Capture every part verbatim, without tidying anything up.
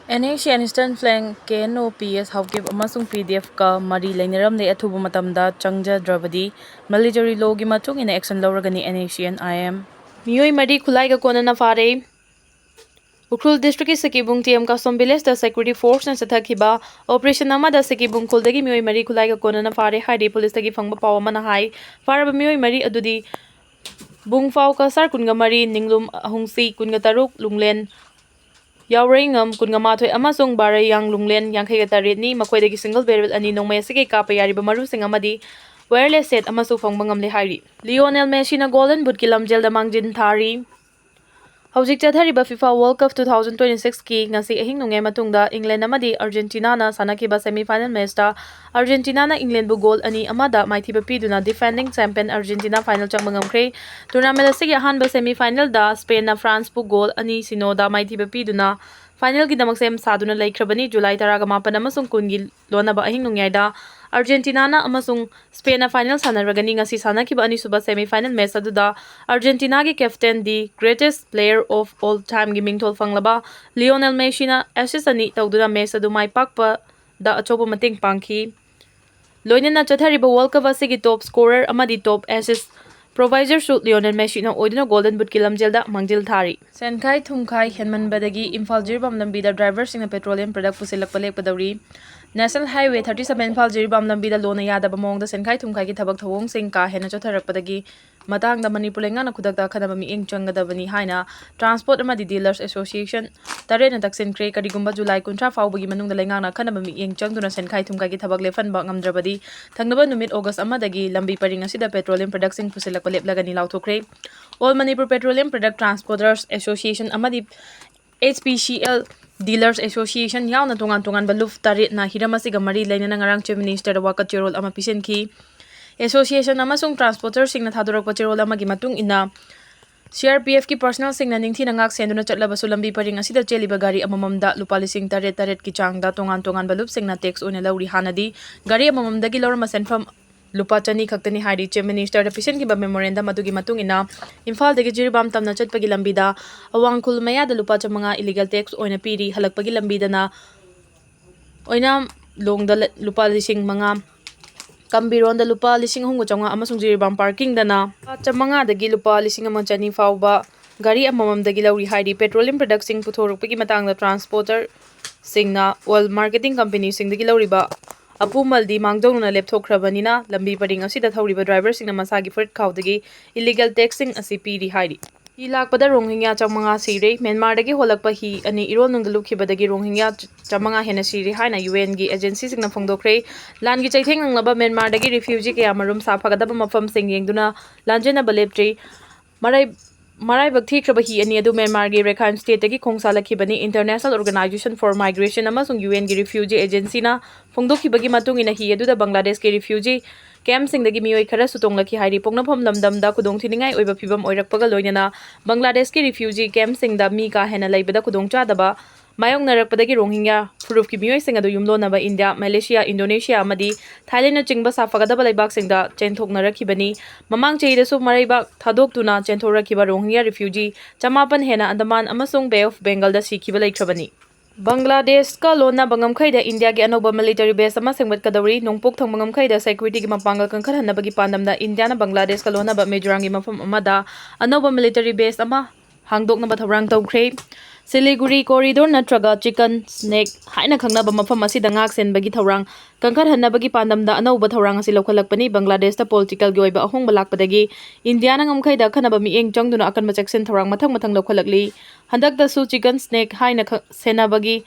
NSCN Eastern Flank, KNO PS Haokip ꯑꯃꯁꯨꯡ PDFꯀ ꯃꯔꯤ ꯂꯩꯅꯔꯝꯂꯦ꯫ ꯑꯊꯨꯕ ꯃꯇꯝꯗ ꯆꯪꯖꯗ꯭ꯔꯕꯗꯤ military lawꯒꯤ ꯃꯇꯨꯡ ꯏꯟꯅ action ꯂꯧꯔꯒꯅꯤ, NSCN IM꯫ ꯃꯤꯑꯣꯏ ꯃꯔꯤ ꯈꯨꯠꯂꯥꯏꯒ ꯀꯣꯟꯅꯅ ꯐꯥꯔꯦ꯫ ꯎꯈ꯭ꯔꯨꯜ districtꯀꯤ ꯁꯤꯀꯤꯕꯨꯡ TM ꯀꯥꯁꯣꯝ villageꯇ security forceꯅ ꯆꯠꯊꯈꯤꯕ operation ꯑꯃꯗ ꯁꯤꯀꯤꯕꯨꯡ ꯈꯨꯜꯗꯒꯤ ꯃꯤꯑꯣꯏ ꯃꯔꯤ ꯈꯨꯠꯂꯥꯏꯒ ꯀꯣꯟꯅꯅ ꯐꯥꯔꯦ ꯍꯥꯏꯔꯤ꯫ ꯄꯨꯂꯤꯁꯇꯒꯤ ꯐꯪꯕ ꯄꯥꯎ ꯑꯃꯅ ꯍꯥꯏ, ꯐꯥꯔꯕ ꯃꯤꯑꯣꯏ ꯃꯔꯤ ꯑꯗꯨꯗꯤ ꯕꯨꯡꯐꯥꯎ ꯀꯁꯥꯔ ꯀꯨꯟꯒ ꯃꯔꯤ, ꯅꯤꯡꯂꯨꯝ ꯑꯍꯨꯡꯁꯤ ꯀꯨꯟꯒ ꯇꯔꯨꯛ, ꯂꯨꯡꯂꯦꯟ ꯌꯥꯎꯔꯩꯉꯝ ꯀꯨꯟꯒ ꯃꯥꯊꯣꯏ ꯑꯃꯁꯨꯡ ꯕꯥꯔꯩꯌꯥꯡ ꯂꯨꯡꯂꯦꯟ ꯌꯥꯡꯈꯩꯒ ꯇꯔꯦꯠꯅꯤ꯫ ꯃꯈꯣꯏꯗꯒꯤ single barrel ꯑꯅꯤ, ꯅꯣꯡꯃꯩ ꯑꯁꯤꯒꯤ ꯀꯥꯞꯄ ꯌꯥꯔꯤꯕ ꯃꯔꯨꯁꯤꯡ ꯑꯃꯗꯤ wireless set ꯑꯃꯁꯨ ꯐꯪꯕ ꯉꯝꯂꯦ ꯍꯥꯏꯔꯤ꯫ ꯂꯤꯑꯣꯅꯦꯜ ꯃꯦꯁꯤꯅ Golden Bootꯀꯤ ꯂꯝꯖꯦꯜꯗ ꯃꯥꯡꯖꯤꯟ ꯊꯥꯔꯤ꯫ ꯍꯧꯖꯤꯛ ꯆꯠꯊꯔꯤꯕ FIFA World Cup two thousand twenty sixꯀꯤ ꯉꯁꯤ ꯑꯍꯤꯡ ꯅꯣꯡꯌꯥꯏ ꯃꯇꯨꯡꯗ England ꯑꯃꯗꯤ Argentinaꯅ ꯁꯥꯟꯅꯈꯤꯕ semi final matchꯇ Argentinaꯅ Englandꯕꯨ goal ꯑꯅꯤ ꯑꯃꯗ ꯃꯥꯏꯊꯤꯕ ꯄꯤꯗꯨꯅ defending champion Argentina final ꯆꯪꯕ ꯉꯝꯈ꯭ꯔꯦ꯫ Tournament ꯑꯁꯤꯒꯤ ꯑꯍꯥꯟꯕ semi finalꯗ Spainꯅ Franceꯄꯨ goal ꯑꯅꯤ ꯁꯤꯅꯣꯗ ꯃꯥꯏꯊꯤꯕ ꯄꯤꯗꯨꯅ finalꯒꯤꯗꯃꯛ ꯁꯦꯝ ꯁꯥꯗꯨꯅ ꯂꯩꯈ꯭ꯔꯕꯅꯤ꯫ July ꯇꯔꯥꯒ ꯃꯥꯄꯟ ꯑꯃꯁꯨꯡ ꯀꯨꯟꯒꯤ ꯂꯣꯟꯅꯕ ꯑꯍꯤꯡ ꯅꯣꯡꯌꯥꯏꯗ Argentinaꯅ ꯑꯃꯁꯨꯡ Spainꯅ final ꯁꯥꯟꯅꯔꯒꯅꯤ꯫ ꯉꯁꯤ ꯁꯥꯟꯅꯈꯤꯕ ꯑꯅꯤꯁꯨꯕ semi final match ꯑꯗꯨꯗ Argentinaꯒꯤ captain, the greatest player of all timeꯒꯤ ꯃꯤꯡꯊꯣꯜ ꯐꯪꯂꯕ Lionel Messiꯅ assist ꯑꯅꯤ ꯇꯧꯗꯨꯅ match ꯑꯗꯨ ꯃꯥꯏ ꯄꯥꯛꯄꯗ ꯑꯆꯧꯕ ꯃꯇꯦꯡ ꯄꯥꯡꯈꯤ꯫ ꯂꯣꯏꯅꯅ ꯆꯠꯊꯔꯤꯕ World Cup ꯑꯁꯤꯒꯤ top scorer ꯑꯃꯗꯤ top assist providerꯁꯨ Lionel Messiꯅ ꯑꯣꯏꯗꯨꯅ Golden Bootꯀꯤ ꯂꯝꯖꯦꯜꯗ ꯃꯥꯡꯖꯤꯜ ꯊꯥꯔꯤ꯫ ꯁꯦꯟꯈꯥꯏ ꯊꯨꯝꯈꯥꯏ ꯍꯦꯟꯃꯟꯕꯗꯒꯤ ꯏꯝꯐꯥꯜ ꯖꯤꯔꯤꯕꯥꯝ ꯂꯝꯕꯤꯗ driverꯁꯤꯡꯅ petroleum product ꯄꯨꯁꯤꯜꯂꯛꯄ ꯂꯦꯞꯀꯗꯧꯔꯤ꯫ National Highway thirty seven Imphal Jiribam ꯂꯝꯕꯤꯗ ꯂꯣꯅ ꯌꯥꯗꯕ ꯃꯑꯣꯡꯗ ꯁꯦꯟꯈꯥꯏ ꯊꯨꯝꯈꯥꯏꯒꯤ ꯊꯕꯛ ꯊꯧꯑꯣꯡꯁꯤꯡ ꯀꯥ ꯍꯦꯟꯅ ꯆꯠꯊꯔꯛꯄꯗꯒꯤ ꯃꯇꯥꯡꯗ ꯃꯅꯤꯄꯨꯔ ꯂꯩꯉꯥꯛꯅ ꯈꯨꯗꯛꯇ ꯑꯈꯟꯅꯕ ꯃꯤꯠꯌꯦꯡ ꯆꯪꯒꯗꯕꯅꯤ ꯍꯥꯏꯅ Transport ꯑꯃꯗꯤ Dealers Association ꯇꯔꯦꯠꯅ ꯇꯛꯁꯤꯟꯈ꯭ꯔꯦ꯫ ꯀꯔꯤꯒꯨꯝꯕ July ꯀꯨꯟꯊ꯭ꯔꯥ ꯐꯥꯎꯕꯒꯤ ꯃꯅꯨꯡꯗ ꯂꯩꯉꯥꯛꯅ ꯑꯈꯟꯅꯕ ꯃꯤꯠꯌꯦꯡ ꯆꯪꯗꯨꯅ ꯁꯦꯟꯈꯥꯏ ꯊꯨꯝꯈꯥꯏꯒꯤ ꯊꯕꯛ ꯂꯦꯞꯍꯟꯕ ꯉꯝꯗ꯭ꯔꯕꯗꯤ ꯊꯪꯅꯕ ꯅꯨꯃꯤꯠ August ꯑꯃꯗꯒꯤ ꯂꯝꯕꯤ ꯄꯔꯤꯡ ꯑꯁꯤꯗ petroleum productꯁꯤꯡ ꯄꯨꯁꯤꯜꯂꯛꯄ ꯂꯦꯞꯂꯒꯅꯤ ꯂꯥꯎꯊꯣꯛꯈ꯭ꯔꯦ꯫ All Manipur Petroleum Product Transporters Association ꯑꯃꯗꯤ H P C L Dealers Association ꯌꯥꯎꯅ ꯇꯣꯉꯥꯟ ꯇꯣꯉꯥꯟꯕ ꯂꯨꯞ ꯇꯔꯦꯠꯅ ꯍꯤꯔꯝ ꯑꯁꯤꯒ ꯃꯔꯤ ꯂꯩꯅꯅ ꯉꯔꯥꯡ Chief Ministerꯗ ꯋꯥꯀꯠ ꯆꯦꯔꯣꯜ ꯑꯃ ꯄꯤꯁꯤꯟꯈꯤ꯫ Association ꯑꯃꯁꯨꯡ transporterꯁꯤꯡꯅ ꯊꯥꯗꯣꯔꯛꯄ ꯆꯦꯔꯣꯜ ꯑꯃꯒꯤ ꯃꯇꯨꯡ ꯏꯟꯅ, CRPFꯀꯤ personnelꯁꯤꯡꯅ ꯅꯤꯡꯊꯤꯅ ꯉꯥꯛ ꯁꯦꯟꯗꯨꯅ ꯆꯠꯂꯕꯁꯨ, ꯂꯝꯕꯤ ꯄꯔꯤꯡ ꯑꯁꯤꯗ ꯆꯦꯜꯂꯤꯕ ꯒꯥꯔꯤ ꯑꯃꯃꯝꯗ ꯂꯨꯄꯥ ꯂꯤꯁꯤꯡ ꯇꯔꯦꯠ ꯇꯔꯦꯠꯀꯤ ꯆꯥꯡꯗ ꯇꯣꯉꯥꯟ ꯇꯣꯉꯥꯟꯕ ꯂꯨꯞꯁꯤꯡꯅ tax ꯑꯣꯏꯅ ꯂꯧꯔꯤ꯫ ꯍꯥꯟꯅꯗꯤ ꯒꯥꯔꯤ ꯑꯃꯃꯝꯗꯒꯤ ꯂꯧꯔꯝꯕ ꯁꯦꯟꯐꯝ ꯂꯨꯄꯥ ꯆꯅꯤ ꯈꯛꯇꯅꯤ ꯍꯥꯏꯔꯤ꯫ ꯆꯤꯐ ꯃꯤꯅꯤꯁꯇꯔꯗ ꯄꯤꯁꯤꯟꯈꯤꯕ ꯃꯦꯃꯣꯔꯦꯟꯗꯝ ꯑꯗꯨꯒꯤ ꯃꯇꯨꯡ ꯏꯟꯅ, ꯏꯝꯐꯥꯜꯗꯒꯤ ꯖꯤꯔꯤꯕꯥꯝ ꯇꯝꯅ ꯆꯠꯄꯒꯤ ꯂꯝꯕꯤꯗ ꯑꯋꯥꯡ ꯈꯨꯜ ꯃꯌꯥꯗ ꯂꯨꯄꯥ ꯆꯥꯃꯉꯥ ꯏꯂꯤꯒꯦꯜ ꯇꯦꯛꯁ ꯑꯣꯏꯅ ꯄꯤꯔꯤ, ꯍꯜꯂꯛꯄꯒꯤ ꯂꯝꯕꯤꯗꯅ ꯑꯣꯏꯅꯥꯝ ꯂꯣꯡꯗ ꯂꯨꯄꯥ ꯂꯤꯁꯤꯡ ꯃꯉꯥ, ꯀꯝꯕꯤꯔꯣꯟꯗ ꯂꯨꯄꯥ ꯂꯤꯁꯤꯡ ꯑꯍꯨꯝꯒ ꯆꯥꯝꯃꯉꯥ ꯑꯃꯁꯨꯡ ꯖꯤꯔꯤꯕꯥꯝ ꯄꯥꯔꯀꯤꯡꯗꯅ ꯂꯨꯄꯥ ꯆꯥꯃꯉꯥꯗꯒꯤ ꯂꯨꯄꯥ ꯂꯤꯁꯤꯡ ꯑꯃ ꯆꯅꯤ ꯐꯥꯎꯕ ꯒꯥꯔꯤ ꯑꯃꯃꯝꯗꯒꯤ ꯂꯧꯔꯤ ꯍꯥꯏꯔꯤ꯫ ꯄꯦꯇ꯭ꯔꯣꯂꯤꯌꯝ ꯄ꯭ꯔꯗꯛꯁꯤꯡ ꯄꯨꯊꯣꯔꯛꯄꯒꯤ ꯃꯇꯥꯡꯗ ꯇ꯭ꯔꯥꯟꯁꯄꯣꯔꯇꯔꯁꯤꯡꯅ ꯑꯣꯏꯜ ꯃꯥꯔꯀꯦꯇꯤꯡ ꯀꯝꯄꯦꯅꯤꯁꯤꯡꯗꯒꯤ ꯂꯧꯔꯤꯕ ꯑꯄꯨꯃꯜꯗꯤ ꯃꯥꯡꯖꯧꯅꯅ ꯂꯦꯞꯊꯣꯛꯈ꯭ꯔꯕꯅꯤꯅ, ꯂꯝꯕꯤ ꯄꯔꯤꯡ ꯑꯁꯤꯗ ꯊꯧꯔꯤꯕ ꯗ꯭ꯔꯥꯏꯚꯔꯁꯤꯡꯅ ꯃꯁꯥꯒꯤ ꯐꯨꯔꯤꯠ ꯈꯥꯎꯗꯒꯤ ꯏꯂꯤꯒꯦꯜ ꯇꯦꯛꯁꯁꯤꯡ ꯑꯁꯤ ꯄꯤꯔꯤ ꯍꯥꯏꯔꯤ꯫ ꯍꯤ ꯂꯥꯛꯄꯗ ꯔꯣꯍꯤꯡꯒ꯭ꯌꯥ ꯆꯥꯃꯉꯥ ꯁꯤꯔꯦ꯫ ꯃ꯭ꯌꯥꯟꯃꯥꯔꯗꯒꯤ ꯍꯣꯜꯂꯛꯄ ꯍꯤ ꯑꯅꯤ ꯏꯔꯣꯟꯅꯨꯡꯗ ꯂꯨꯞꯈꯤꯕꯗꯒꯤ ꯔꯣꯍꯤꯡꯒ꯭ꯌꯥ ꯆꯥꯃꯉꯥ ꯍꯦꯟꯅ ꯁꯤꯔꯦ ꯍꯥꯏꯅ ꯌꯨ ꯑꯦꯟꯒꯤ ꯑꯦꯖꯦꯟꯁꯤꯁꯤꯡꯅ ꯐꯣꯡꯗꯣꯛꯈ꯭ꯔꯦ꯫ ꯂꯥꯟꯒꯤ ꯆꯩꯊꯦꯡ ꯅꯪꯂꯕ ꯃ꯭ꯌꯥꯟꯃꯥꯔꯗꯒꯤ ꯔꯤꯐ꯭ꯌꯨꯖꯤ ꯀꯌꯥꯃꯔꯨꯝ ꯁꯥꯐꯒꯗꯕ ꯃꯐꯝꯁꯤꯡ ꯌꯦꯡꯗꯨꯅ ꯂꯥꯟꯖꯦꯟꯅꯕ ꯂꯦꯞꯇ꯭ꯔꯤ꯫ ꯃꯔꯥꯏ-, ꯃꯔꯥꯏꯕꯛ ꯊꯤꯈ꯭ꯔꯕ ꯍꯤ ꯑꯅꯤ ꯑꯗꯨ ꯃ꯭ꯌꯥꯟꯃꯥꯔꯒꯤ ꯔꯦꯈꯥꯏꯟ ꯁ꯭ꯇꯦꯠꯇꯒꯤ ꯈꯣꯡꯁꯥꯜꯂꯛꯈꯤꯕꯅꯤ꯫ ꯏꯟꯇꯔꯅꯦꯁꯅꯦꯜ ꯑꯣꯔꯒꯅꯥꯏꯖꯦꯁꯟ ꯐꯣꯔ ꯃꯥꯏꯒ꯭ꯔꯦꯁꯟ ꯑꯃꯁꯨꯡ ꯌꯨ ꯑꯦꯟꯒꯤ ꯔꯤꯐ꯭ꯌꯨꯖꯤ ꯑꯦꯖꯦꯟꯁꯤꯅ ꯐꯣꯡꯗꯣꯛꯈꯤꯕꯒꯤ ꯃꯇꯨꯡ ꯏꯟꯅ, ꯍꯤ ꯑꯗꯨꯗ ꯕꯪꯒ꯭ꯂꯥꯗꯦꯁꯀꯤ ꯔꯤꯐ꯭ꯌꯨꯖꯤ ꯀꯦꯝꯞꯁꯤꯡꯗꯒꯤ ꯃꯤꯑꯣꯏ ꯈꯔꯁꯨ ꯇꯣꯡꯂꯛꯈꯤ ꯍꯥꯏꯔꯤ꯫ ꯄꯣꯛꯅꯐꯝ ꯂꯝꯗꯝꯗ ꯈꯨꯗꯣꯡꯊꯤꯅꯤꯡꯉꯥꯏ ꯑꯣꯏꯕ ꯐꯤꯚꯝ ꯑꯣꯏꯔꯛꯄꯒ ꯂꯣꯏꯅꯅ ꯕꯪꯒ꯭ꯂꯥꯗꯦꯁꯀꯤ ꯔꯤꯐ꯭ꯌꯨꯖꯤ ꯀꯦꯝꯞꯁꯤꯡꯗ ꯃꯤ ꯀꯥ ꯍꯦꯟꯅ ꯂꯩꯕꯗ ꯈꯨꯗꯣꯡꯆꯥꯗꯕ ꯃꯥꯌꯣꯛꯅꯔꯛꯄꯗꯒꯤ ꯔꯣꯍꯤꯡꯒ꯭ꯌꯥ ꯐꯨꯔꯨꯞꯀꯤ ꯃꯤꯑꯣꯏꯁꯤꯡ ꯑꯗꯨ ꯌꯨꯝꯂꯣꯟꯅꯕ ꯏꯟꯗꯤꯌꯥ, ꯃꯦꯂꯦꯁꯤꯌꯥ, ꯏꯟꯗꯣꯅꯦꯁꯤꯌꯥ ꯑꯃꯗꯤ ꯊꯥꯏꯂꯦꯟꯅꯆꯤꯡꯕ ꯁꯥꯐꯒꯗꯕ ꯂꯩꯕꯥꯛꯁꯤꯡꯗ ꯆꯦꯟꯊꯣꯛꯅꯔꯛꯈꯤꯕꯅꯤ꯫ ꯃꯃꯥꯡ ꯆꯍꯤꯗꯁꯨ ꯃꯔꯩꯕꯥꯛ ꯊꯥꯗꯣꯛꯇꯨꯅ ꯆꯦꯟꯊꯣꯔꯛꯈꯤꯕ ꯔꯣꯍꯤꯡꯒ꯭ꯌꯥ ꯔꯤꯐ꯭ꯌꯨꯖꯤ ꯆꯃꯥꯄꯟ ꯍꯦꯟꯅ ꯑꯟꯗꯃꯥꯟ ꯑꯃꯁꯨꯡ ꯕꯦ ꯑꯣꯐ ꯕꯦꯡꯒꯜꯗ ꯁꯤꯈꯤꯕ ꯂꯩꯈ꯭ꯔꯕꯅꯤ꯫ ꯕꯪꯒ꯭ꯂꯥꯗꯦꯁꯀ ꯂꯣꯟꯅꯕ ꯉꯝꯈꯩꯗ ꯏꯟꯗꯤꯌꯥꯒꯤ ꯑꯅꯧꯕ ꯃꯤꯂꯤꯇꯔꯤ ꯕꯦꯁ ꯑꯃ ꯁꯦꯝꯒꯠꯀꯗꯧꯔꯤ꯫ ꯅꯣꯡꯄꯣꯛ ꯊꯪꯕ ꯉꯝꯈꯩꯗ ꯁꯦꯀ꯭ꯌꯨꯔꯤꯇꯤꯒꯤ ꯃꯄꯥꯡꯒꯜ ꯀꯟꯈꯠꯍꯟꯅꯕꯒꯤ ꯄꯥꯟꯗꯝꯗ ꯏꯟꯗꯤꯌꯥꯅ ꯕꯪꯒ꯭ꯂꯥꯗꯦꯁꯀ ꯂꯣꯟꯅꯕ ꯃꯤꯖꯣꯔꯥꯝꯒꯤ ꯃꯐꯝ ꯑꯃꯗ ꯑꯅꯧꯕ ꯃꯤꯂꯤꯇꯔꯤ ꯕꯦꯁ ꯑꯃ ꯍꯥꯡꯗꯣꯛꯅꯕ ꯊꯧꯔꯥꯡ ꯇꯧꯈ꯭ꯔꯦ꯫ ꯁꯤꯂꯤꯒꯨꯔꯤ ꯀꯣꯔꯤꯗꯣꯔ ꯅꯠꯇ꯭ꯔꯒ ꯆꯤꯀꯟ ꯁ꯭ꯅꯦꯛ ꯍꯥꯏꯅ ꯈꯪꯅꯕ ꯃꯐꯝ ꯑꯁꯤꯗ ꯉꯥꯛ ꯁꯦꯟꯕꯒꯤ ꯊꯧꯔꯥꯡ ꯀꯟꯈꯠꯍꯟꯅꯕꯒꯤ ꯄꯥꯟꯗꯝꯗ ꯑꯅꯧꯕ ꯊꯧꯔꯥꯡ ꯑꯁꯤ ꯂꯧꯈꯠꯂꯛꯄꯅꯤ꯫ ꯕꯪꯒ꯭ꯂꯥꯗꯦꯁꯇ ꯄꯣꯂꯤꯇꯤꯀꯦꯜꯒꯤ ꯑꯣꯏꯕ ꯑꯍꯣꯡꯕ ꯂꯥꯛꯄꯗꯒꯤ ꯏꯟꯗꯤꯌꯥꯅ ꯉꯝꯈꯩꯗ ꯑꯈꯟꯅꯕ ꯃꯤꯠꯌꯦꯡ ꯆꯪꯗꯨꯅ ꯑꯀꯟꯕ ꯆꯦꯛꯁꯤꯟ ꯊꯧꯔꯥꯡ ꯃꯊꯪ ꯃꯊꯪ ꯂꯧꯈꯠꯂꯛꯂꯤ꯫ ꯍꯟꯗꯛꯇꯁꯨ ꯆꯤꯀꯟ ꯁ꯭ꯅꯦꯛ ꯍꯥꯏꯅ ꯈ-, ꯁꯦꯟꯅꯕꯒꯤ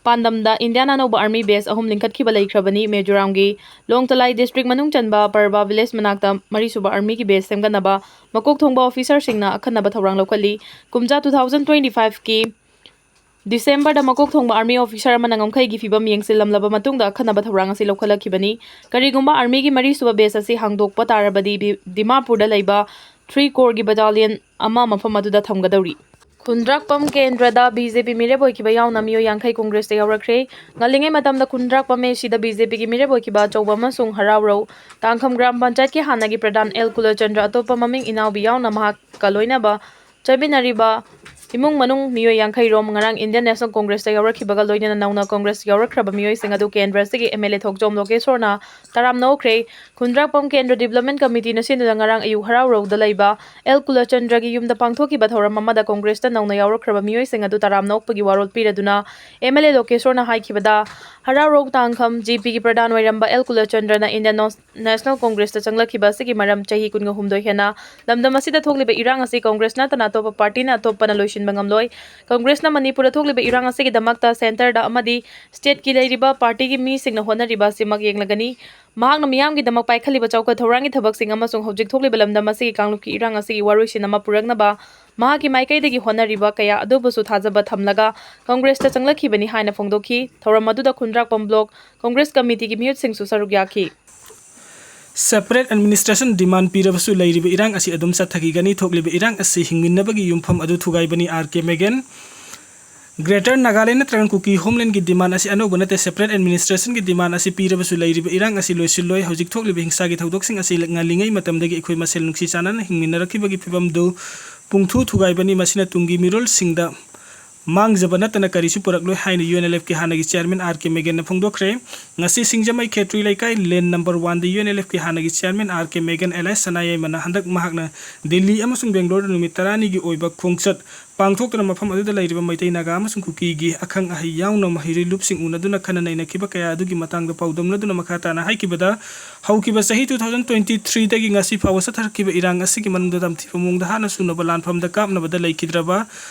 ꯄꯥꯟꯗꯝꯗ ꯏꯟꯗꯤꯌꯥꯅ ꯑꯅꯧꯕ ꯑꯥꯔꯃꯤ ꯕꯦꯁ ꯑꯍꯨꯝ ꯂꯤꯡꯈꯠꯈꯤꯕ ꯂꯩꯈ꯭ꯔꯕꯅꯤ꯫ ꯃꯤꯖꯣꯔꯥꯝꯒꯤ ꯂꯣꯡꯇꯂꯥꯏ ꯗꯤꯁꯇ꯭ꯔꯤꯛ ꯃꯅꯨꯡ ꯆꯟꯕ ꯄꯔꯕꯥ ꯚꯤꯂꯦꯖ ꯃꯅꯥꯛꯇ ꯃꯔꯤꯁꯨꯕ ꯑꯥꯔꯃꯤꯒꯤ ꯕꯦꯁ ꯁꯦꯝꯒꯠꯅꯕ ꯃꯀꯣꯛ ꯊꯣꯡꯕ ꯑꯣꯐꯤꯁꯔꯁꯤꯡꯅ ꯑꯀꯟꯅꯕ ꯊꯧꯔꯥꯡ ꯂꯧꯈꯠꯂꯤ꯫ ꯀꯨꯝꯖꯥ two thousand twenty five ꯀꯤ ꯗꯤꯁꯦꯝꯕꯔꯗ ꯃꯀꯣꯛ ꯊꯣꯡꯕ ꯑꯥꯔꯃꯤ ꯑꯣꯐꯤꯁꯔ ꯑꯃꯅ ꯉꯝꯈꯩꯒꯤ ꯐꯤꯚꯝ ꯌꯦꯡꯁꯤꯜꯂꯝꯂꯕ ꯃꯇꯨꯡꯗ ꯑꯈꯟꯅꯕ ꯊꯧꯔꯥꯡ ꯑꯁꯤ ꯂꯧꯈꯠꯂꯛꯈꯤꯕꯅꯤ꯫ ꯀꯔꯤꯒꯨꯝꯕ ꯑꯥꯔꯃꯤꯒꯤ ꯃꯔꯤꯁꯨꯕ ꯕꯦꯁ ꯑꯁꯤ ꯍꯥꯡꯗꯣꯛꯄ ꯇꯥꯔꯕꯗꯤ, ꯗꯤ-, ꯗꯤꯃꯥꯄꯨꯔꯗ ꯂꯩꯕ ꯊ꯭ꯔꯤ ꯀꯣꯔꯒꯤ ꯕꯦꯇꯥꯂꯤꯌꯟ ꯑꯃ ꯃꯐꯝ ꯑꯗꯨꯗ ꯊꯝꯒꯗꯧꯔꯤ꯫ ꯈꯨꯟꯗ꯭ꯔꯥꯛꯄꯝ ꯀꯦꯟꯗ꯭ꯔꯗ ꯕꯤ ꯖꯦ ꯄꯤ ꯃꯤꯔꯦꯞ ꯑꯣꯏꯈꯤꯕ ꯌꯥꯎꯅ ꯃꯤꯑꯣꯏ ꯌꯥꯡꯈꯩ ꯀꯣꯡꯒ꯭ꯔꯦꯁꯇ ꯌꯥꯎꯔꯛꯈ꯭ꯔꯦ꯫ ꯉꯜꯂꯤꯉꯩ ꯃꯇꯝꯗ ꯈꯨꯟꯗ꯭ꯔꯥꯛꯄꯝ ꯑꯦ ꯁꯤꯗ ꯕꯤ ꯖꯦ ꯄꯤꯒꯤ ꯃꯤꯔꯦꯞ ꯑꯣꯏꯈꯤꯕ ꯑꯆꯧꯕ ꯑꯃꯁꯨꯡ ꯍꯔꯥꯎꯔꯧ ꯇꯥꯡꯈꯝ ꯒ꯭ꯔꯥꯝ ꯄꯟꯆꯥꯌꯠꯀꯤ ꯍꯥꯟꯅꯒꯤ ꯄ꯭ꯔꯙꯥꯟ ꯑꯦꯜ ꯀꯨꯂꯆꯟꯗ꯭ꯔ ꯑꯇꯣꯞꯄ ꯃꯃꯤꯡ ꯏꯅꯥꯎꯕꯤ ꯌꯥꯎꯅ ꯃꯍꯥꯛꯀ ꯂꯣꯏꯅꯕ ꯆꯠꯃꯤꯟꯅꯔꯤꯕ ꯏꯃꯨꯡ ꯃꯅꯨꯡ ꯃꯤꯑꯣꯏ ꯌꯥꯡꯈꯩ ꯔꯣꯝ ꯉꯔꯥꯡ ꯏꯟꯗꯤꯌꯟ ꯅꯦꯁꯅꯦꯜ ꯀꯣꯡꯒ꯭ꯔꯦꯁꯇ ꯌꯥꯎꯔꯛꯈꯤꯕꯒ ꯂꯣꯏꯅꯅ ꯅꯧꯅ ꯀꯣꯡꯒ꯭ꯔꯦꯁ ꯌꯥꯎꯔꯛꯈ꯭ꯔꯕ ꯃꯤꯑꯣꯏꯁꯤꯡ ꯑꯗꯨ ꯀꯦꯟꯗ꯭ꯔ ꯑꯁꯤꯒꯤ ꯑꯦꯝ ꯑꯦꯜ ꯑꯦ ꯊꯣꯛꯆꯣꯝ ꯂꯣꯀꯦꯁꯣꯔꯅ ꯇꯔꯥꯝꯅ ꯑꯣꯛꯈ꯭ꯔꯦ꯫ ꯈꯨꯟꯗ꯭ꯔꯥꯛꯄꯝ ꯀꯦꯟꯗ꯭ꯔ ꯗꯤꯕ꯭ꯂꯞꯃꯦꯟ ꯀꯃꯤꯇꯤꯅ ꯁꯤꯟꯗꯨꯅ ꯉꯔꯥꯡ ꯑꯌꯨꯛ ꯍꯔꯥꯎꯔꯧꯗ ꯂꯩꯕ ꯑꯦꯜ ꯀꯨꯂꯆꯟꯗ꯭ꯔꯒꯤ ꯌꯨꯝꯗ ꯄꯥꯡꯊꯣꯛꯈꯤꯕ ꯊꯧꯔꯝ ꯑꯃꯗ ꯀꯣꯡꯒ꯭ꯔꯦꯁꯇ ꯅꯧꯅ ꯌꯥꯎꯔꯛꯈ꯭ꯔꯕ ꯃꯤꯑꯣꯏꯁꯤꯡ ꯑꯗꯨ ꯇꯔꯥꯝꯅ ꯑꯣꯛꯄꯒꯤ ꯋꯥꯔꯣꯜ ꯄꯤꯔꯗꯨꯅ ꯑꯦꯝ ꯑꯦꯜ ꯑꯦ ꯂꯣꯀꯦꯁꯣꯔꯅ ꯍꯥꯏꯈꯤꯕꯗ, ꯍꯔꯥꯎꯔꯧ ꯇꯥꯡꯈꯝ ꯖꯤ ꯄꯤꯒꯤ ꯄ꯭ꯔꯙꯥꯟ ꯑꯣꯏꯔꯝꯕ ꯑꯦꯜ ꯀꯨꯂꯆꯟꯗ꯭ꯔꯅ ꯏꯟꯗꯤꯌꯟ ꯅꯣꯁ-, ꯅꯦꯁꯅꯦꯜ ꯀꯣꯡꯒ꯭ꯔꯦꯁꯇ ꯆꯪꯂꯛꯈꯤꯕ ꯑꯁꯤꯒꯤ ꯃꯔꯝ ꯆꯍꯤ ꯀꯨꯟꯒ ꯍꯨꯝꯗꯣꯏ ꯍꯦꯟꯅ ꯂꯝꯗꯝ ꯑꯁꯤꯗ ꯊꯣꯛꯂꯤꯕ ꯏꯔꯥꯡ ꯑꯁꯤ ꯀꯣꯡꯒ꯭ꯔꯦꯁ ꯅꯠꯇꯅ ꯑꯇꯣꯞꯄ ꯄꯥꯔꯇꯤꯅ ꯑꯇꯣꯞꯄꯅ ꯂꯣꯏꯁꯤꯟꯕ ꯉꯝꯂꯣꯏ꯫ ꯀꯣꯡꯒ꯭ꯔꯦꯁꯅ ꯃꯅꯤꯄꯨꯔꯗ ꯊꯣꯛꯂꯤꯕ ꯏꯔꯥꯡ ꯑꯁꯤꯒꯤꯗꯃꯛꯇ ꯁꯦꯟꯇꯔꯗ ꯑꯃꯗꯤ ꯁ꯭ꯇꯦꯠꯀꯤ ꯂꯩꯔꯤꯕ ꯄꯥꯔꯇꯤꯒꯤ ꯃꯤꯁꯤꯡꯅ ꯍꯣꯠꯅꯔꯤꯕ ꯑꯁꯤꯃꯛ ꯌꯦꯡꯂꯒꯅꯤ꯫ ꯃꯍꯥꯛꯅ ꯃꯤꯌꯥꯝꯒꯤꯗꯃꯛ ꯄꯥꯏꯈꯠꯂꯤꯕ ꯆꯥꯎꯈꯠ ꯊꯧꯔꯥꯡꯒꯤ ꯊꯕꯛꯁꯤꯡ ꯑꯃꯁꯨꯡ ꯍꯧꯖꯤꯛ ꯊꯣꯛꯂꯤꯕ ꯂꯝꯗꯝ ꯑꯁꯤꯒꯤ ꯀꯥꯡꯂꯨꯞꯀꯤ ꯏꯔꯥꯡ ꯑꯁꯤꯒꯤ ꯋꯥꯔꯣꯏꯁꯤꯟ ꯑꯃ ꯄꯨꯔꯛꯅꯕ ꯃꯍꯥꯛꯀꯤ ꯃꯥꯏꯀꯩꯗꯒꯤ ꯍꯣꯠꯅꯔꯤꯕ ꯀꯌꯥ ꯑꯗꯨꯕꯨꯁꯨ ꯊꯥꯖꯕ ꯊꯝꯂꯒ ꯀꯣꯡꯒ꯭ꯔꯦꯁꯇ ꯆꯪꯂꯛꯈꯤꯕꯅꯤ ꯍꯥꯏꯅ ꯐꯣꯡꯗꯣꯛꯈꯤ꯫ ꯊꯧꯔꯝ ꯑꯗꯨꯗ ꯈꯨꯟꯗ꯭ꯔꯥꯛꯄꯝ ꯕ꯭ꯂꯣꯛ ꯀꯣꯡꯒ꯭ꯔꯦꯁ ꯀꯃꯤꯇꯤꯒꯤ ꯃꯤꯍꯨꯠꯁꯤꯡꯁꯨ ꯁꯔꯨꯛ ꯌꯥꯈꯤ꯫ Separate administration demand ꯄꯤꯔꯕꯁꯨ ꯂꯩꯔꯤꯕ ꯏꯔꯥꯡ ꯑꯁꯤ ꯑꯗꯨꯝ ꯆꯠꯊꯈꯤꯒꯅꯤ꯫ ꯊꯣꯛꯂꯤꯕ ꯏꯔꯥꯡ ꯑꯁꯤ ꯍꯤꯡꯃꯤꯟꯅꯕꯒꯤ ꯌꯨꯝꯐꯝ ꯑꯗꯨ ꯊꯨꯒꯥꯏꯕꯅꯤ, ꯑꯥꯔ ꯀꯦ ꯃꯦꯒꯟ꯫ Greater Nagaland ꯅꯠꯇ꯭ꯔꯒ ꯀꯨꯀꯤ ꯍꯣꯝꯂꯦꯟꯒꯤ demand ꯑꯁꯤ ꯑꯅꯧꯕ ꯅꯠꯇꯦ꯫ Separate administration ꯒꯤ demand ꯑꯁꯤ ꯄꯤꯔꯕꯁꯨ ꯂꯩꯔꯤꯕ ꯏꯔꯥꯡ ꯑꯁꯤ ꯂꯣꯏꯁꯤꯜꯂꯣꯏ꯫ ꯍꯧꯖꯤꯛ ꯊꯣꯛꯂꯤꯕ ꯍꯤꯡꯁꯥꯒꯤ ꯊꯧꯗꯣꯛꯁꯤꯡ ꯑꯁꯤ ꯉꯜꯂꯤꯉꯩ ꯃꯇꯝꯗꯒꯤ ꯑꯩꯈꯣꯏ ꯃꯁꯦꯜ ꯅꯨꯡꯁꯤ ꯆꯥꯟꯅꯅ ꯍꯤꯡꯃꯤꯟꯅꯔꯛꯈꯤꯕꯒꯤ ꯐꯤꯕꯝꯗꯨ ꯄꯨꯡꯊꯨ ꯊꯨꯒꯥꯏꯕꯅꯤ꯫ ꯃꯁꯤꯅ ꯇꯨꯡꯒꯤ ꯃꯤꯔꯣꯜꯁꯤꯡꯗ ꯃꯥꯡꯖꯕ ꯅꯠꯇꯅ ꯀꯔꯤꯁꯨ ꯄꯨꯔꯛꯂꯣꯏ ꯍꯥꯏꯅ ꯌꯨ ꯑꯦꯟ ꯑꯦꯜ ꯑꯦꯐꯀꯤ ꯍꯥꯟꯅꯒꯤ chairman ꯑꯥꯔ ꯀꯦ ꯃꯦꯒꯟꯅ ꯐꯣꯡꯗꯣꯛꯈ꯭ꯔꯦ꯫ ꯉꯁꯤ ꯁꯤꯡꯖꯃꯩ ꯈꯦꯇ꯭ꯔꯤ ꯂꯩꯀꯥꯏ lane number one ꯗ ꯌꯨ ꯑꯦꯟ ꯑꯦꯜ ꯑꯦꯐꯀꯤ ꯍꯥꯟꯅꯒꯤ chairman R K Megen alias ꯁꯅꯥꯌꯥꯏꯃꯅ ꯍꯟꯗꯛ ꯃꯍꯥꯛꯅ ꯗꯤꯜꯂꯤ ꯑꯃꯁꯨꯡ ꯕꯦꯡꯒ꯭ꯂꯣꯔꯗ ꯅꯨꯃꯤꯠ ꯇꯔꯥꯅꯤꯒꯤ ꯑꯣꯏꯕ ꯈꯣꯡꯆꯠ ꯄꯥꯡꯊꯣꯛꯇꯨꯅ ꯃꯐꯝ ꯑꯗꯨꯗ ꯂꯩꯔꯤꯕ ꯃꯩꯇꯩ, ꯅꯥꯒꯥ ꯑꯃꯁꯨꯡ ꯀꯨꯀꯤꯒꯤ ꯑꯈꯪ ꯑꯍꯩ ꯌꯥꯎꯅ ꯃꯍꯩꯔꯣꯏ ꯂꯨꯞꯁꯤꯡ ꯎꯅꯗꯨꯅ ꯈꯟꯅ ꯅꯩꯅꯈꯤꯕ ꯀꯌꯥ ꯑꯗꯨꯒꯤ ꯃꯇꯥꯡꯗ ꯄꯥꯎꯗꯝꯅꯗꯨꯅ ꯃꯈꯥ ꯇꯥꯅ ꯍꯥꯏꯈꯤꯕꯗ, ꯍꯧꯈꯤꯕ ꯆꯍꯤ two thousand twenty three ꯗꯒꯤ ꯉꯁꯤ ꯐꯥꯎꯕ ꯆꯠꯊꯔꯛꯈꯤꯕ ꯏꯔꯥꯡ ꯑꯁꯤꯒꯤ ꯃꯅꯨꯡꯗ ꯇꯝꯊꯤꯕ ꯃꯑꯣꯡꯗ ꯍꯥꯠꯅ ꯁꯨꯅꯕ ꯂꯥꯟꯐꯝꯗ ꯀꯥꯞꯅꯕꯗ ꯂꯩꯈꯤꯗ꯭ꯔꯕ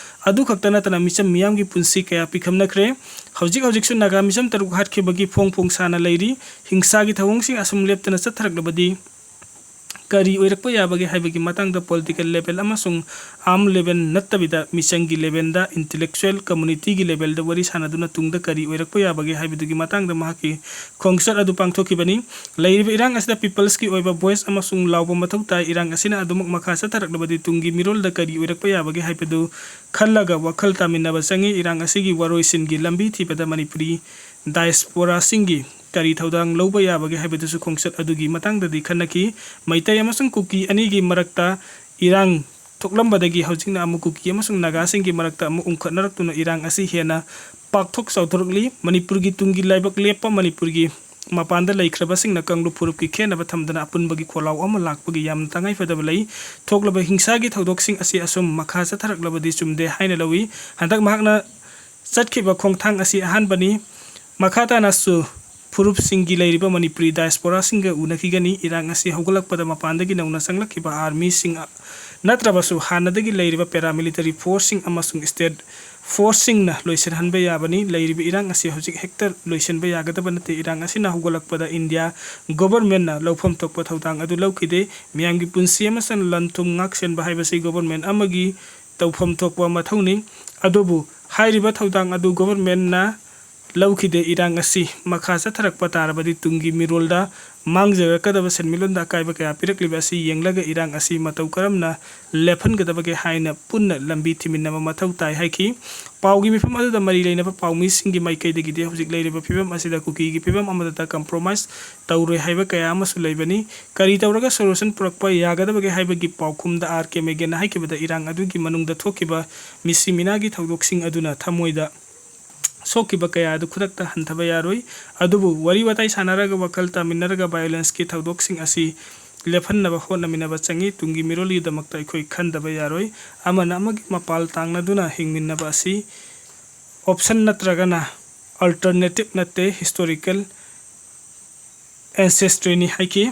ꯑꯗꯨ ꯈꯛꯇ ꯅꯠꯇꯅ ꯃꯤꯆꯝ ꯃꯤꯌꯥꯝꯒꯤ ꯄꯨꯟꯁꯤ ꯀꯌꯥ ꯄꯤꯈꯝꯅꯈ꯭ꯔꯦ꯫ ꯍꯧꯖꯤꯛ ꯍꯧꯖꯤꯛꯁꯨ ꯅꯥꯒꯥ ꯃꯤꯆꯝ ꯇꯔꯨꯛ ꯍꯥꯠꯈꯤꯕꯒꯤ ꯐꯣꯡ ꯐꯣꯡ ꯁꯥꯅ ꯂꯩꯔꯤ꯫ ꯍꯤꯡꯁꯥꯒꯤ ꯊꯧꯑꯣꯡꯁꯤꯡ ꯑꯁꯨꯝ ꯂꯦꯞꯇꯅ ꯆꯠꯊꯔꯛꯂꯕꯗꯤ ꯀꯔꯤ ꯑꯣꯏꯔꯛꯄ ꯌꯥꯕꯒꯦ ꯍꯥꯏꯕꯒꯤ ꯃꯇꯥꯡꯗ political level ꯑꯃꯁꯨꯡ arm level ꯅꯠꯇꯕꯤꯗ ꯃꯤꯆꯪꯒꯤ levelꯗ, intellectual communityꯒꯤ levelꯗ ꯋꯥꯔꯤ ꯁꯥꯟꯅꯗꯨꯅ ꯇꯨꯡꯗ ꯀꯔꯤ ꯑꯣꯏꯔꯛꯄ ꯌꯥꯕꯒꯦ ꯍꯥꯏꯕꯗꯨꯒꯤ ꯃꯇꯥꯡꯗ ꯃꯍꯥꯛꯀꯤ ꯈꯣꯡꯆꯠ ꯑꯗꯨ ꯄꯥꯡꯊꯣꯛꯈꯤꯕꯅꯤ꯫ ꯂꯩꯔꯤꯕ ꯏꯔꯥꯡ ꯑꯁꯤꯗ peopleꯁꯀꯤ ꯑꯣꯏꯕ voice ꯑꯃꯁꯨꯡ ꯂꯥꯎꯕ ꯃꯊꯧ ꯇꯥꯏ꯫ ꯏꯔꯥꯡ ꯑꯁꯤꯅ ꯑꯗꯨꯃꯛ ꯃꯈꯥ ꯆꯠꯊꯔꯛꯂꯕꯗꯤ ꯇꯨꯡꯒꯤ ꯃꯤꯔꯣꯜꯗ ꯀꯔꯤ ꯑꯣꯏꯔꯛꯄ ꯌꯥꯕꯒꯦ ꯍꯥꯏꯕꯗꯨ ꯈꯜꯂꯒ ꯋꯥꯈꯜ ꯇꯥꯃꯤꯟꯅꯕ ꯆꯪꯏ꯫ ꯏꯔꯥꯡ ꯑꯁꯤꯒꯤ ꯋꯥꯔꯣꯏꯁꯤꯟꯒꯤ ꯂꯝꯕꯤ ꯊꯤꯕꯗ ꯃꯅꯤꯄꯨꯔꯤ diasporaꯁꯤꯡꯒꯤ ꯀꯔꯤ ꯊꯧꯗꯥꯡ ꯂꯧꯕ ꯌꯥꯕꯒꯦ ꯍꯥꯏꯕꯗꯨꯁꯨ ꯈꯣꯡꯆꯠ ꯑꯗꯨꯒꯤ ꯃꯇꯥꯡꯗꯗꯤ ꯈꯟꯅꯈꯤ꯫ ꯃꯩꯇꯩ ꯑꯃꯁꯨꯡ ꯀꯨꯀꯤ ꯑꯅꯤꯒꯤ ꯃꯔꯛꯇ ꯏꯔꯥꯡ ꯊꯣꯛꯂꯝꯕꯗꯒꯤ ꯍꯧꯖꯤꯛꯅ ꯑꯃꯨꯛ ꯀꯨꯀꯤ ꯑꯃꯁꯨꯡ ꯅꯥꯒꯥꯁꯤꯡꯒꯤ ꯃꯔꯛꯇ ꯑꯃꯨꯛ ꯎꯪꯈꯠꯅꯔꯛꯇꯨꯅ ꯏꯔꯥꯡ ꯑꯁꯤ ꯍꯦꯟꯅ ꯄꯥꯛꯊꯣꯛ ꯆꯥꯎꯊꯣꯔꯛꯂꯤ꯫ ꯃꯅꯤꯄꯨꯔꯒꯤ ꯇꯨꯡꯒꯤ ꯂꯥꯏꯕꯛ ꯂꯦꯞꯄ ꯃꯅꯤꯄꯨꯔꯒꯤ ꯃꯄꯥꯟꯗ ꯂꯩꯈ꯭ꯔꯕꯁꯤꯡꯅ ꯀꯥꯡꯂꯨꯞ ꯐꯨꯔꯨꯞꯀꯤ ꯈꯦꯟꯅꯕ ꯊꯝꯗꯅ ꯑꯄꯨꯟꯕꯒꯤ ꯈꯣꯜꯂꯥꯎ ꯑꯃ ꯂꯥꯛꯄꯒꯤ ꯌꯥꯝꯅ ꯇꯉꯥꯏꯐꯗꯕ ꯂꯩ꯫ ꯊꯣꯛꯂꯕ ꯍꯤꯡꯁꯥꯒꯤ ꯊꯧꯗꯣꯛꯁꯤꯡ ꯑꯁꯤ ꯑꯁꯨꯝ ꯃꯈꯥ ꯆꯠꯊꯔꯛꯂꯕꯗꯤ ꯆꯨꯝꯗꯦ ꯍꯥꯏꯅ ꯂꯧꯏ꯫ ꯍꯟꯗꯛ ꯃꯍꯥꯛꯅ ꯆꯠꯈꯤꯕ ꯈꯣꯡꯊꯥꯡ ꯑꯁꯤ ꯑꯍꯥꯟꯕꯅꯤ꯫ ꯃꯈꯥ ꯇꯥꯅꯁꯨ ꯐꯨꯔꯨꯞꯁꯤꯡꯒꯤ ꯂꯩꯔꯤꯕ ꯃꯅꯤꯄꯨꯔꯤ diasporaꯁꯤꯡꯒ ꯎꯅꯈꯤꯒꯅꯤ꯫ ꯏꯔꯥꯡ ꯑꯁꯤ ꯍꯧꯒꯠꯂꯛꯄꯗ ꯃꯄꯥꯟꯗꯒꯤ ꯅꯧꯅ ꯆꯪꯂꯛꯈꯤꯕ armyꯁꯤꯡ ꯅꯠꯇ꯭ꯔꯕꯁꯨ ꯍꯥꯟꯅꯗꯒꯤ ꯂꯩꯔꯤꯕ paramilitary forceꯁꯤꯡ ꯑꯃꯁꯨꯡ state forceꯁꯤꯡꯅ ꯂꯣꯏꯁꯤꯟꯍꯟꯕ ꯌꯥꯕꯅꯤ꯫ ꯂꯩꯔꯤꯕ ꯏꯔꯥꯡ ꯑꯁꯤ ꯍꯧꯖꯤꯛ ꯍꯦꯛꯇ ꯂꯣꯏꯁꯤꯟꯕ ꯌꯥꯒꯗꯕ ꯅꯠꯇꯦ꯫ ꯏꯔꯥꯡ ꯑꯁꯤꯅ ꯍꯧꯒꯠꯂꯛꯄꯗ India governmentꯅ ꯂꯧꯐꯝ ꯊꯣꯛꯄ ꯊꯧꯗꯥꯡ ꯑꯗꯨ ꯂꯧꯈꯤꯗꯦ꯫ ꯃꯤꯌꯥꯝꯒꯤ ꯄꯨꯟꯁꯤ ꯑꯃꯁꯨꯡ ꯂꯟ ꯊꯨꯝ ꯉꯥꯛ ꯁꯦꯟꯕ ꯍꯥꯏꯕꯁꯤ government ꯑꯃꯒꯤ ꯇꯧꯐꯝ ꯊꯣꯛꯄ ꯃꯊꯧꯅꯤ꯫ ꯑꯗꯨꯕꯨ ꯍꯥꯏꯔꯤꯕ ꯊꯧꯗꯥꯡ ꯑꯗꯨ governmentꯅ ꯂꯧꯈꯤꯗꯦ꯫ ꯏꯔꯥꯡ ꯑꯁꯤ ꯃꯈꯥ ꯆꯠꯊꯔꯛꯄ ꯇꯥꯔꯕꯗꯤ ꯇꯨꯡꯒꯤ ꯃꯤꯔꯣꯜꯗ ꯃꯥꯡꯖꯔꯛꯀꯗꯕ ꯁꯦꯟꯃꯤꯠꯂꯣꯟꯗ ꯑꯀꯥꯏꯕ ꯀꯌꯥ ꯄꯤꯔꯛꯂꯤꯕ ꯑꯁꯤ ꯌꯦꯡꯂꯒ ꯏꯔꯥꯡ ꯑꯁꯤ ꯃꯇꯧ ꯀꯔꯝꯅ ꯂꯦꯞꯍꯟꯒꯗꯕꯒꯦ ꯍꯥꯏꯅ ꯄꯨꯟꯅ ꯂꯝꯕꯤ ꯊꯤꯃꯤꯟꯅꯕ ꯃꯊꯧ ꯇꯥꯏ ꯍꯥꯏꯈꯤ꯫ ꯄꯥꯎꯒꯤ ꯃꯤꯐꯝ ꯑꯗꯨꯗ ꯃꯔꯤ ꯂꯩꯅꯕ ꯄꯥꯎꯃꯤꯁꯤꯡꯒꯤ ꯃꯥꯏꯀꯩꯗꯒꯤꯗꯤ ꯍꯧꯖꯤꯛ ꯂꯩꯔꯤꯕ ꯐꯤꯕꯝ ꯑꯁꯤꯗ ꯀꯨꯀꯤꯒꯤ ꯐꯤꯕꯝ ꯑꯃꯗꯇ compromise ꯇꯧꯔꯣꯏ ꯍꯥꯏꯕ ꯀꯌꯥ ꯑꯃꯁꯨ ꯂꯩꯕꯅꯤ꯫ ꯀꯔꯤ ꯇꯧꯔꯒ solution ꯄꯨꯔꯛꯄ ꯌꯥꯒꯗꯕꯒꯦ ꯍꯥꯏꯕꯒꯤ ꯄꯥꯎꯈꯨꯝꯗ ꯑꯥꯔ ꯀꯦ ꯃꯦꯒꯦꯅ ꯍꯥꯏꯈꯤꯕꯗ ꯏꯔꯥꯡ ꯑꯗꯨꯒꯤ ꯃꯅꯨꯡꯗ ꯊꯣꯛꯈꯤꯕ ꯃꯤꯁꯤ ꯃꯤꯅꯥꯒꯤ ꯊꯧꯗꯣꯛꯁꯤꯡ ꯑꯗꯨꯅ ꯊꯃꯣꯏꯗ ꯁꯣꯛꯈꯤꯕ ꯀꯌꯥ ꯑꯗꯨ ꯈꯨꯗꯛꯇ ꯍꯟꯊꯕ ꯌꯥꯔꯣꯏ꯫ ꯑꯗꯨꯕꯨ ꯋꯥꯔꯤ ꯋꯥꯇꯥꯏ ꯁꯥꯟꯅꯔꯒ ꯋꯥꯈꯜ ꯇꯥꯃꯤꯟꯅꯔꯒ violenceꯀꯤ ꯊꯧꯗꯣꯛꯁꯤꯡ ꯑꯁꯤ ꯂꯦꯞꯍꯟꯅꯕ ꯍꯣꯠꯅꯃꯤꯟꯅꯕ ꯆꯪꯏ꯫ ꯇꯨꯡꯒꯤ ꯃꯤꯔꯣꯜꯒꯤꯗꯃꯛꯇ ꯑꯩꯈꯣꯏ ꯈꯟꯗꯕ ꯌꯥꯔꯣꯏ꯫ ꯑꯃꯅ ꯑꯃꯒꯤ ꯃꯄꯥꯜ ꯇꯥꯡꯅꯗꯨꯅ ꯍꯤꯡꯃꯤꯟꯅꯕ ꯑꯁꯤ option ꯅꯠꯇ꯭ꯔꯒꯅ alternative ꯅꯠꯇꯦ, historical ancestryꯅꯤ ꯍꯥꯏꯈꯤ꯫